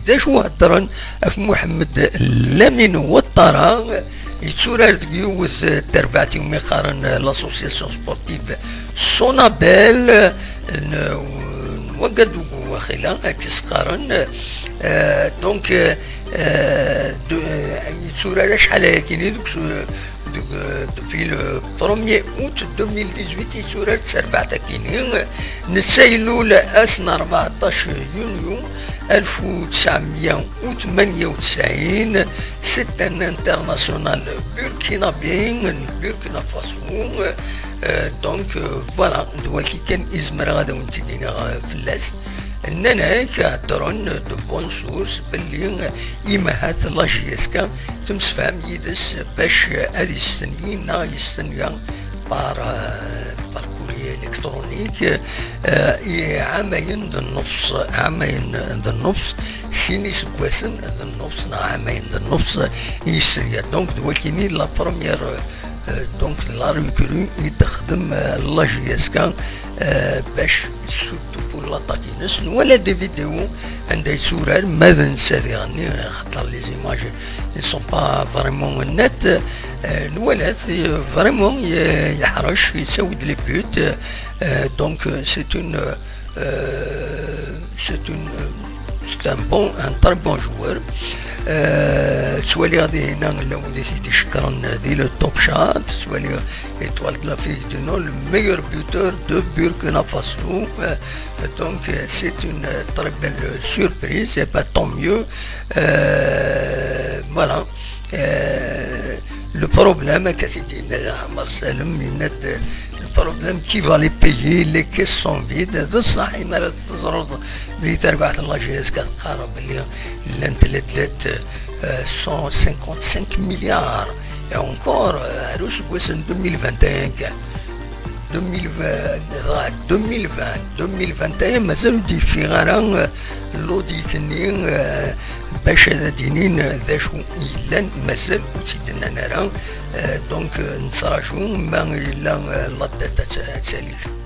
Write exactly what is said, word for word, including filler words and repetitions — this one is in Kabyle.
D acu heddren At Muḥemmed Lamin Waṭṭara, yetturar deg yiwet n terbaɛt iwumi qqaren l'Association Sportive Sonabel n, n Ouagadougou, waxila, akka i s-qqaren. Euh, donc, euh, de, euh, yetturar acḥal ayakini deg s-, deg, euh, depuis le premier août deux mille dix-huit, yetturar d terbaɛt akini. Netta ilul ass n rbeɛṭac yunyu alef u tesɛemya u tmenya u tesɛin, c'est un international burkinabé n Burkina Faso. Euh, donc, euh, voilà, d wagi kan i zemreɣ ad awen-tt-id-iniɣ, euh, fell-as. Nnan-ak, heddren de bonnes sources belli, euh, imahat la J S K temsefham yid-s bac ad yestenya neɣ yestenya par, euh, par courrier électronique, euh, i ɛamayen d nnefs, ɛamayen d nnefs, sin iseggasen d nnefs neɣ ɛamayen d nnefs i yestenya. Donc, d wakini la première, euh, donc, la recrue i d-texdem, euh, la J S K, euh, bac surtout pour l'attaque-ines. Nwala des vidéos anda yetturar, ma d netta diɣenni, xaṭer les images ne sont pas vraiment nettes. Euh, nwala-t, euh, vraiment, ye-, yeḥrec, yettawi-d les buts. Euh, donc, euh, c'est une, euh, c'est une, euh, c'est un bon, un très bon joueur. Euh, tettwaliḍ dihin llan wid i t-id-icekkren di le Top Shot, tettwaliḍ Étoile de l'Afrique du Nord, le meilleur buteur de Burkina Faso. Euh, donc, euh, c'est une, euh, très belle surprise, et ben, tant mieux. Euh, voilà. Euh, le problème, akka i d-yenna Ɛmer Salem, yenna-d, le problème, qui va les payer, les caisses sont vides. D ṣṣeḥ, imi ara teẓreḍ di terbaɛt n la J S K, teqqar belli llant les dettes, euh, cent cinquante-cinq milliards. Et encore, euh, ar useggas n deux mille vingt et un kan. Deux mille vingt, dɣa deux mille vingt, deux mille vingt et un, mazal ur d-yeffiɣ ara, euh, l'audit-nni, euh, bac ad d-inin, euh, d acu yellan, mazal ur tt-id-nnan ara. Euh, donc, euh, nettraǧu ma yella, euh, la dette ad t-, ad tali.